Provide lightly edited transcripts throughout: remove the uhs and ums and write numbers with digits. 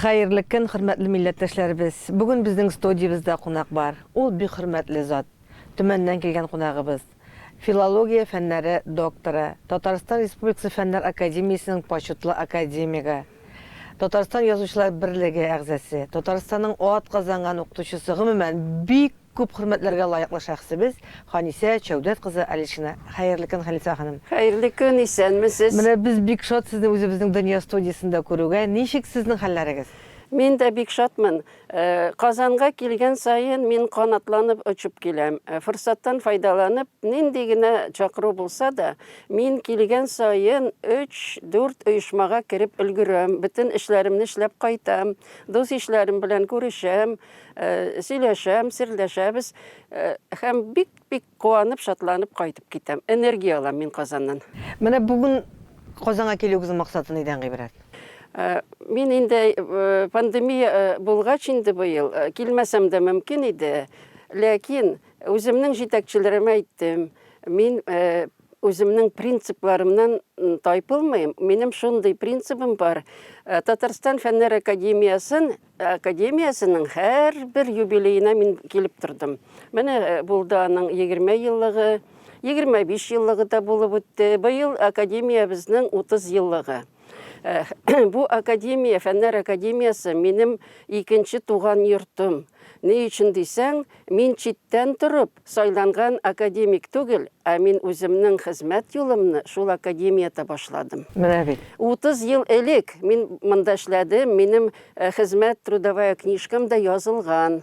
Хәерле көн, хөрмәтле милләттәшләребез! Бүген безнең студиябездә кунак бар. Ул бик хөрмәтле зат. Төмәннән килгән кунагыбыз. Филология фәннәре докторы, Татарстан Республикасы Фәннәр академиясенең почетлы академигы, Татарстан Язучылар берлеге әгъзасе, Татарстанның атказанган укытучысы, гомумән, бик күп хөрмәтләргә лаеклы шәхесебез Ханисә Чәүдәт кызы Алишина. Хәерле көн, Ханисә ханым! Хәерле көн, исәнмесез! Менә без бик шат сезне үзебезнең Дөнья студиясендә күрүгә. Ничек сезнең хәлләрегез? Мин дә бик шатмын. Казанга килгән саен мин канатланып очып киләм. Форсаттан файдаланып, нинди генә чакыру булса да, мин килгән саен өч-дүрт оешмага кереп өлгерәм, бөтен эшләремне эшләп кайтам, дус-ишләрем белән күрешәм, сөйләшәм, серләшәбез һәм бик-бик куанып, шатланып кайтып китәм. Энергия алам мин Казаннан. Менә бүген Казанга килүегезнең максаты нидән гыйбарәт? Мин инде пандемия булгач инде быел килмәсәм дә мөмкин иде. Ләкин үземнең җитәкчеләремә әйттем, мин үземнең принципларымнан тайпылмыйм. Минем шундый принцибым бар. Татарстан Фәннәр академиясен академиясенең һәрбер юбилеена мин килеп тордым. Менә булды аның 20 еллыгы, 25 еллыгы да булып үтте. Быел академиябезнең 30 еллыгы. Бу академия, Фәннәр академиясе минем икенче туган йортым. Ни өчен дисәң, мин читтән торып сайланган академик түгел, ә мин үземнең хезмәт юлымны шул академиядә башладым. Менә бит. 30 ел элек мин монда эшләдем, минем хезмәт трудовая книжкам да язылган.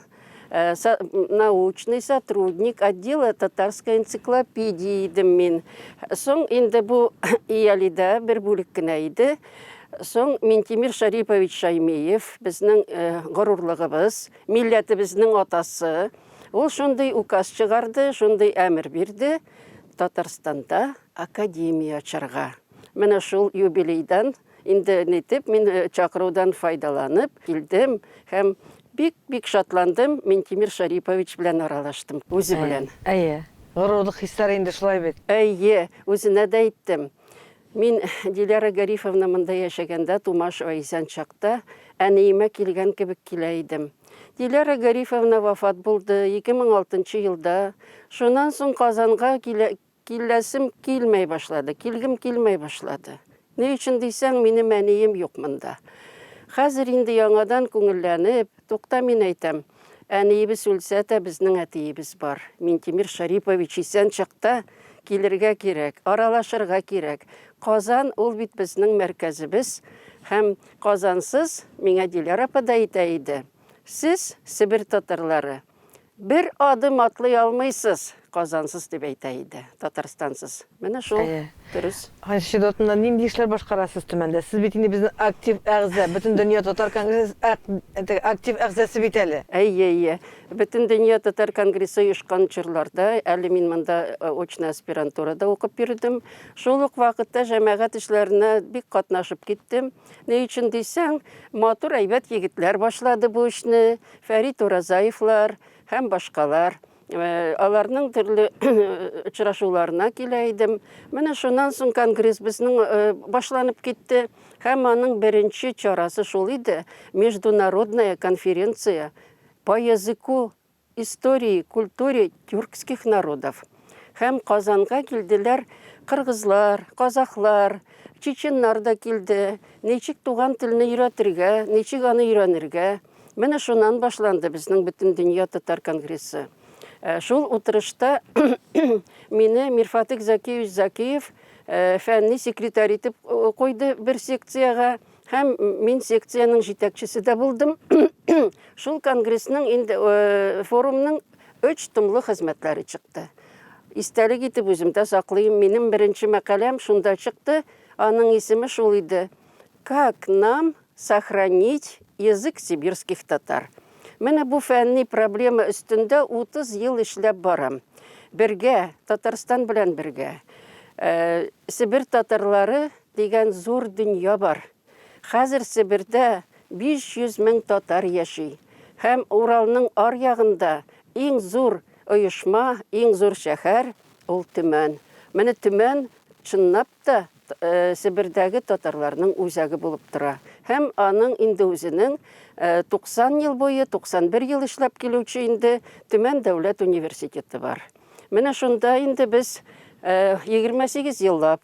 Научный сотрудник отдела татарской энциклопедии идем мин. Соң инде бу ИЯЛИда бер бүлек кенә иде. Соң Минтимер Шарипович Шаймиев, безнең горурлыгыбыз, милләтебезнең атасы, ул шундый указ чыгарды, шундый әмер бирде, Татарстанда академия ачарга. Менә шул юбилейдан Инде нитеп, мин чакырудан файдаланып килдем һәм бик-бик шатландым, Минтимер Шарипович белән аралаштым, үзе белән. Әйе, горурлык хисләре инде шулай бит. Әйе, үзенә дә әйттем. Мин Диляра Гарифовна монда яшәгәндә, Тумашева исән чакта, әниемә килгән кебек килә идем. Диляра Гарифовна вафат булды 2006 нчы елда. Шуннан соң Казанга килә Киләсем килмәй башлады, килгем килмәй башлады. Ни өчен дисәң, минем әнием юк монда. Хәзер инде яңадан күңелләнеп, тукта мин әйтәм, әниебез үлсә дә, безнең әтиебез бар. Минтимер Шарипович исән чакта килергә кирәк, аралашырга кирәк. Казан ул бит безнең мәркәзебез һәм Казансыз, миңа Диляра апа да әйтә иде, сез, Себер татарлары, Бер адым атлый алмыйсыз Казансыз, дип әйтә иде, Татарстансыз. Менә шул, дөрес. Ханша Федотовна, нинди эшләр башкарасыз Төмәндә? Сез бит инде безнең актив әгъза, Бөтендөнья татар конгрессы актив әгъзасы бит әле. Әйе, әйе. Бөтендөнья татар конгрессы оешкан чорларда, әле мин монда очный аспирантурада укып йөрдем. Шул ук вакытта җәмәгать эшләренә бик катнашып киттем. Ни өчен дисәң, матур, әйбәт егетләр башлады бу эшне. Фәрит Уразаевлар һәм башкалар. Аларның төрле очрашуларына килә идем. Менә шуннан соң конгресс безнең башланып китте һәм аның беренче чарасы шул иде, Международная конференция по языку, истории, культуре тюркских народов. Һәм Казанга килделәр кыргызлар, казахлар, чеченнар да килде. Ничек туган телне өйрәтергә, ничек аны өйрәнергә. Менә шуннан башланды безнең Бөтендөнья татар конгрессы. Шул утырышта мине Мирфатыйх Закиевич Закиев фәнни секретарь итеп куйды бер секциягә. Һәм мин секциянең җитәкчесе дә булдым. Шул конгрессның инде форумның өч томлы хезмәтләре чыкты. Истәлек итеп үземдә саклыйм. Минем беренче мәкаләм шунда чыкты. Аның исеме шул иде. Как нам Сохранить язык сибирских татар. Менә бу фәнни проблема өстендә 30 ел эшләп барам. Бергә, Татарстан белән бергә. Себер татарлары дигән зур дөнья бар. Хәзер Себердә 500 мең татар яши. Һәм Уралның аръягында иң зур оешма, иң зур шәһәр, ул Төмән. Менә Төмән, чынлап та, Себердәге татарларның үзәге булып тора. Һәм аның инде үзенең 90 ел буе, 91 ел эшләп килүче инде Төмән дәүләт университеты бар. Менә шунда инде без 28 еллап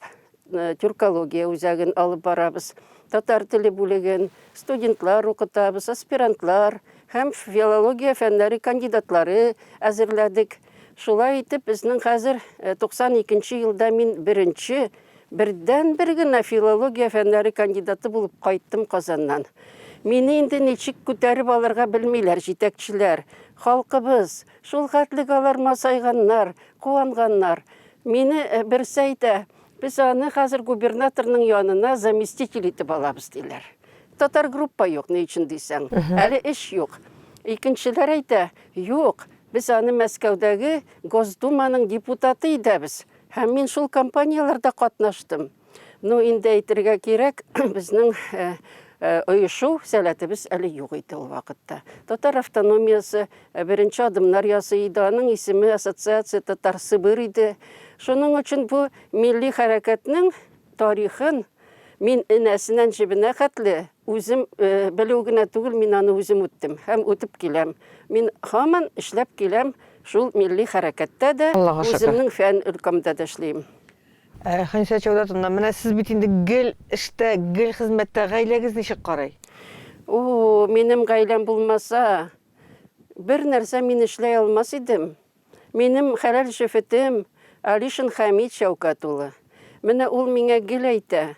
тюркология үзәген алып барабыз, татар теле бүлеген, студентлар укытабыз, аспирантлар һәм филология фәннәре кандидатлары әзерләдек. Шулай итеп, безнең хәзер 92 нче елда мин беренче, бердәнбер генә филология фәннәре кандидаты булып кайттым Казаннан. Мине инде ничек күтәреп алырга белмиләр җитәкчеләр, халкыбыз, шул хәтлек алар масайганнар, куанганнар. Мине берсе әйтә, без аны хәзер губернаторның янына заместитель итеп алабыз, диләр. Татар группа юк, ни өчен дисәң, әле эш юк. Икенчеләр әйтә, юк, без аны Мәскәүдәге Госдуманың депутаты итәбез. Һәм мин шул кампанияләрдә катнаштым. Ну, инде әйтергә кирәк, безнең оешу сәләтебез әле юк иде ул вакытта. Татар автономиясе беренче адымнар ясый иде, аның исеме Ассоциация татар Сыбыр иде. Шуның өчен бу милли хәрәкәтнең тарихын мин энәсеннән җебенә хәтле үзем белү генә түгел, мин аны үзем үттем һәм үтеп киләм. Мин һаман эшләп киләм шул милли хәрәкәттә дә, үземнең фән өлкәмдә дә эшлим. Хәнисә Чәүдәтовна, менә сез бит инде гел эштә, гел хезмәттә, гаиләгез ничек карый? О, минем гаиләм булмаса, бер нәрсә мин эшләй алмас идем. Минем хәләл җефетем Алишин Хәмит Шәүкәт улы. Менә ул миңа гел әйтә,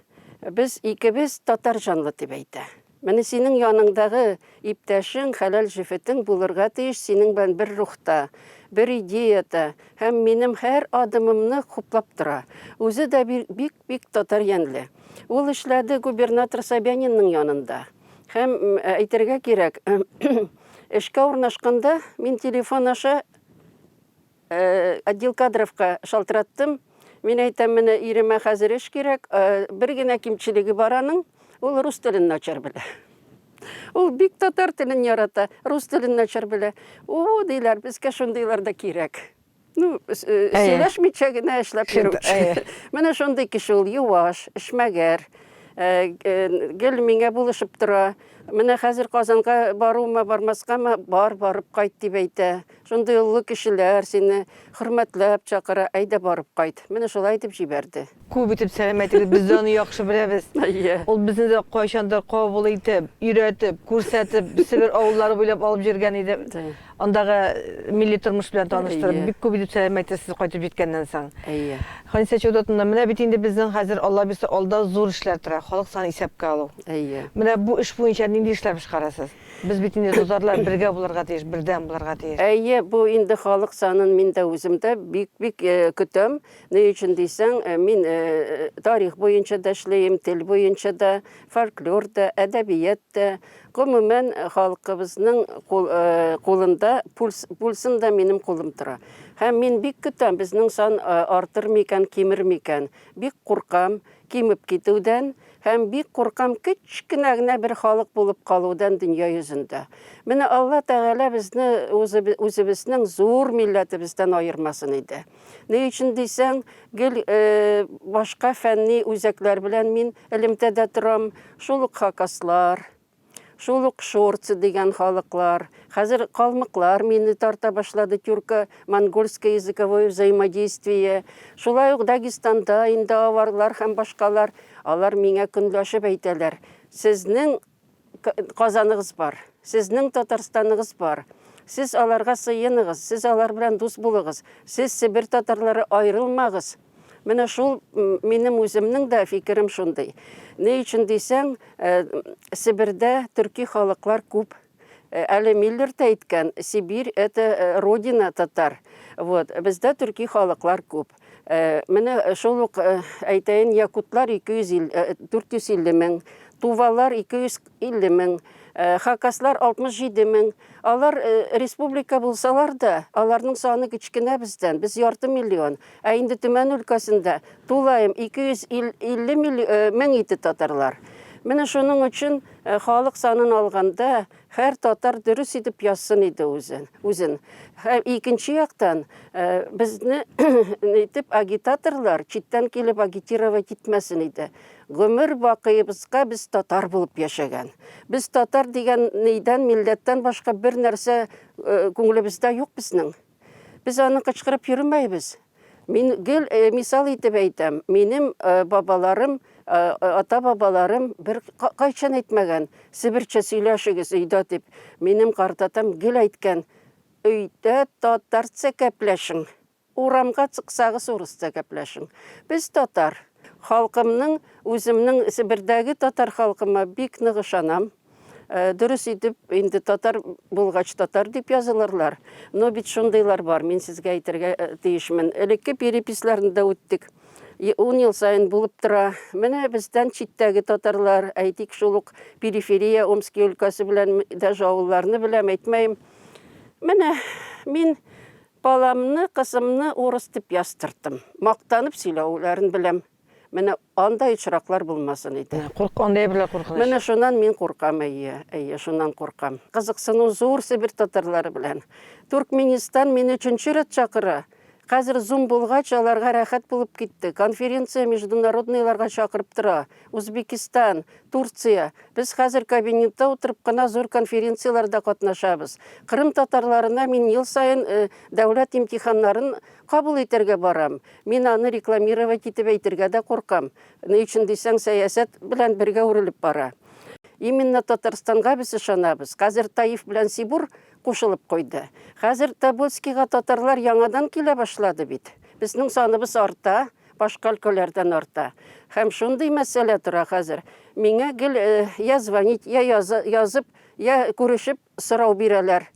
без икебез татар җанлы дип әйтә. Менә синең яныңдагы иптәшең, хәләл җефетең булырга тиеш синең белән бер рухта, бер идеяда һәм минем һәр адымымны хуплап тора. Үзе дә бик-бик татар янле. Ул эшләде губернатор Собянинның янында. Һәм, әйтергә кирәк, эшкә урнашканда мин телефон аша Отдел кадровка шалтыраттым. Мин әйтәм, менә иремә хәзер эш кирәк. Бер генә кимчелеге бар аның, ул рус телен начар белә. Ул бик татар телен ярата, рус телен начар белә. О, диләр, безгә шундыйлар да кирәк. Ну, сөйләшмичә генә эшләп йөрүче. Менә шундый кеше ул, юаш, эшмәгәр. Гел миңа булышып тора. Менә хәзер Казанга баруыма, бармаскамы, бар, барып кайт дип әйтә. Шундый олы кешеләр сине хөрмәтләп чакыра, әйдә барып кайт. Менә шулай итеп җибәрде. Күп итеп сәлам әйтегез, без дә аны яхшы беләбез. Әйе. Ул безне дә кайчандыр кабул итеп, өйрәтеп, күрсәтеп, Себер авыллары буйлап алып йөргән иде. Андагы милли тормыш белән таныштырып, бик күп итеп сәлам әйтер сез кайтып җиткәннән соң. Әйе. Хәнисә Чәүдәтовна, менә бит инде безнең хәзер, Алла бирсә, алда зур эшләр тора, халык санын исәпкә алу. Әйе. Менә бу эш буенча нинди эшләр башкарасыз? Без бит инде татарлар бергә булырга тиеш, бердәм булырга тиеш. Әйе, бу инде халык санын мин дә үзем дә бик-бик көтәм. Ни өчен дисәң, мин тарих буенча да эшлим, тел буенча да, фольклор да, әдәбият та. Гомумән, халкыбызның кулында, пульс, пульсында минем кулым тора. Һәм мин бик көтәм, безнең сан артыр микән, кимер микән. Бик куркам кимеп китүдән. Һәм бик куркам кечкенә генә бер халык булып калудан дөнья йөзендә. Менә Алла Тәгалә безне үзебезнең зур милләтебездән аермасын иде. Ни өчен дисәң, гел башка фәнни үзәкләр белән мин элемтәдә торам, шул ук хакаслар, Шул ук шорцы дигән халыклар, хәзер калмыклар мине тарта башлады, тюрко-монгольское языковое взаимодействие. Шулай ук Дагестанда инде аварлар һәм башкалар, алар миңа көнләшеп әйтәләр, сезнең Казаныгыз бар, сезнең Татарстаныгыз бар, сез аларга сыеныгыз, сез алар белән дус булыгыз, сез Себер татарлары аерылмагыз. Менә шул минем үземнең дә фикерем шундый. Ни өчен дисәң, Себердә төрки халыклар күп. Әле Миллер дә әйткән, Сибирь это родина татар. Вот, бездә төрки халыклар күп. Менә шул ук әйтәен, якутлар 250, 450 мең, тувалар 250 мең, хакаслар 67 мең. Алар республика булсалар да, аларның саны кечкенә бездән, без ярты миллион. Ә инде Төмән өлкәсендә тулаем 250 мең ите татарлар. Менә шуның өчен халык санын алганда һәр татар дөрес итеп язсын иде үзен. Үзен. Һәм икенче яктан безне итеп агитаторлар читтән килеп агитировать итмәсен иде. Гомер бакыебызга без татар булып яшәгән. Без татар дигән нидән, милләттән башка бер нәрсә күңелебездә юк безнең. Без аны кычкырып йөрмәйбез. Мин гел мисал итеп әйтәм, минем бабаларым, ата-бабаларым бер кайчан әйтмәгән, себерчә сөйләшегез өйдә дип. Минем картатам гел әйткән, өйдә татарча кәпләшең, урамга чыксагыз урысча кәпләшең. Без татар. Халкымның, үземнең Себердәге татар халкыма бик нык ышанам. Дөрес итеп, инде татар булгач татар дип язылырлар. Но бит шундыйлар бар, мин сезгә әйтергә тиешмен. Элекке переписьләрне дә үттек. Ун ел саен булып тора. Менә бездән читтәге татарлар, әйтик, шул ук периферия Омски өлкәсе белән даже авылларны беләм, әйтмәем. Менә мин баламны, кызымны урыс дип яздырдым. Мактанып сөйләүләрен беләм. Менә андай очраклар булмасын иде. Курк, андай әйберләр куркыныч. Менә шуннан мин куркам, әйе, әйе, шуннан куркам. Кызыксыну зур Себер татарлары белән. Туркменистан мине өченче рәт чакыра. Хәзер Zoom булгач, аларга рәхәт булып китте. Конференция международныйларга чакырып тора. Узбекистан, Турция. Без хәзер кабинетта утырып кына зур конференцияләрдә катнашабыз. Кырым татарларына мин ел саен дәүләт имтиханнарын кабул итәргә барам. Мин аны рекламировать итеп әйтергә дә куркам. Ни өчен дисәң, сәясәт белән бергә үрелеп бара. Именно Татарстанга без ышанабыз. Хәзер Таиф белән Сибур кушылып куйды. Хәзер Тобольскига татарлар яңадан килә башлады бит. Безнең саныбыз арта, башка өлкәләрдән арта. Һәм шундый мәсьәлә тора хәзер. Миңа гел я звонить, я язып, я күрешеп сорау бирәләр.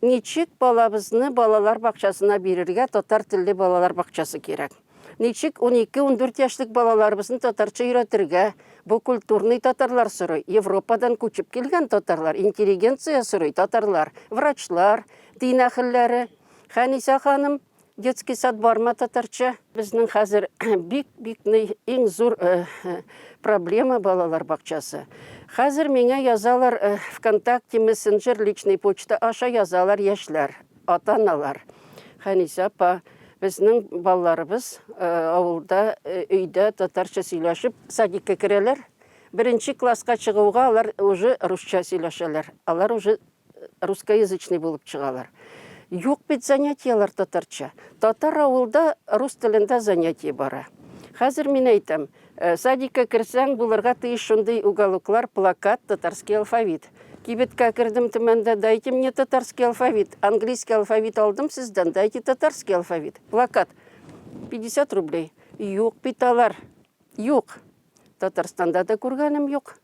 Ничек балабызны балалар бакчасына бирергә, татар телле балалар бакчасы кирәк. Ничек 12-14 яшьлек балаларыбызны татарча өйрәтергә, бу культурный татарлар сорый, Европадан күчеп килгән татарлар, интеллигенция сорый, татарлар, врачлар, дин әһелләре. Хәнисә ханым, Детский сад барма татарча? Безнең хәзер бик-бик иң зур проблема балалар бакчасы. Хәзер миңа язалар ВКонтакте, мессенджер, личный почта аша язалар яшьләр, ата-аналар. Хәнисә апа, безнең балаларыбыз авылда, өйдә татарча сөйләшеп садикка керәләр. Беренче класска чыгуга алар уже русча сөйләшәләр. Алар уже русскоязычный булып чыгалар. Юк бит занятиеләр татарча. Татар авылда рус телендә занятие бара. Хәзер мин әйтәм, э, садикка керсәң, булырга тиеш шундый уголоклар, плакат, татарский алфавит. Кибеткә кердем Төмәндә, дайте мне татарский алфавит. Английский алфавит алдым сездән, дайте татарский алфавит. Плакат. 50 рублей. Юк бит алар. Юк. Татарстанда да күргәнем юк.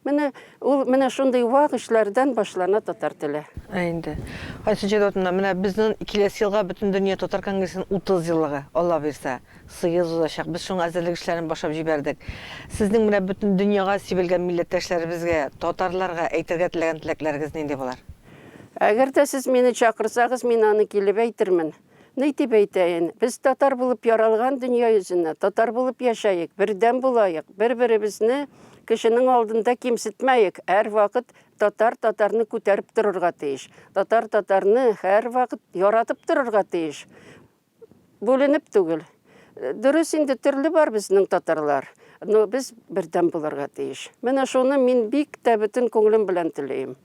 Менә ул менә шундый вак эшләрдән башлана татар теле. Ә инде. Кайсы җәдвәтендә менә безнең киләсе елга Бөтендөнья татар конгрессының 30 еллыгы, Алла боерса, съезд узачак. Без шуның әзерлек эшләрен башлап җибәрдек. Сезнең менә бөтен дөньяга сибелгән милләттәшләребезгә, татарларга әйтергә теләгән теләкләрегез нинди булар? Әгәр дә сез мине чакырсагыз, мин аны килеп әйтермен. Ни дип әйтәен, без татар булып яралган дөнья йөзенә, татар булып яшәек, бердәм булаек, бер-беребезне кешенең алдында кимсетмәек, һәрвакыт татар татарны күтәреп торырга тиеш, татар татарны һәрвакыт яратып торырга тиеш. Бүленеп түгел. Дөрес инде төрле бар безнең татарлар, но без бердәм булырга тиеш. Менә шуны мин бик тә бөтен күңелем белән телим.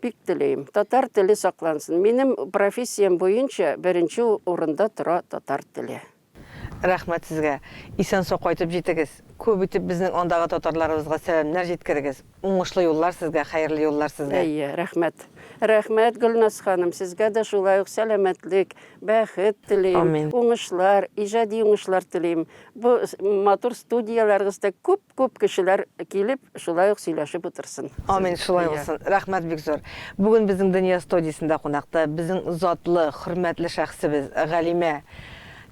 Бик телим, татар теле саклансын. Минем профессиям буенча беренче урында тора татар теле. Рәхмәт сезгә. Исән-сау кайтып җитегез. Күп итеп безнең андагы татарларыбызга сәламнәр җиткерегез. Уңышлы юллар сезгә, хәерле юллар сезгә. Әйе, рәхмәт. Рәхмәт, Гөлназ ханым, сезгә дә шулай ук сәламәтлек, бәхет телим, Амин. уңышлар, иҗади уңышлар телим. Бу матур студияләрегездә күп Күп кешеләр килеп, шулай ук сөйләшеп утырсын. Амин, шулай булсын. Рәхмәт бик зур. Бүген безнең Дөнья студиясендә кунакта безнең затлы, хөрмәтле шәхесебез, галимә,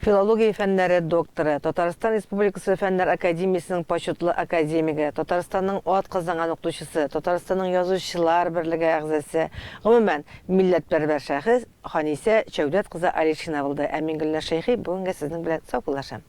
филология фәннәре докторы, Татарстан Республикасы Фәннәр академиясенең почетлы академигы, Татарстанның атказанган укытучысы, Татарстанның Язучылар берлеге әгъзасы, гомумән, милләтпәрвәр шәхес Ханисә Чәүдәт кызы Алишина булды. Ә мин Гөлназ Шәйхи бүгенгә сезнең белән саубуллашам.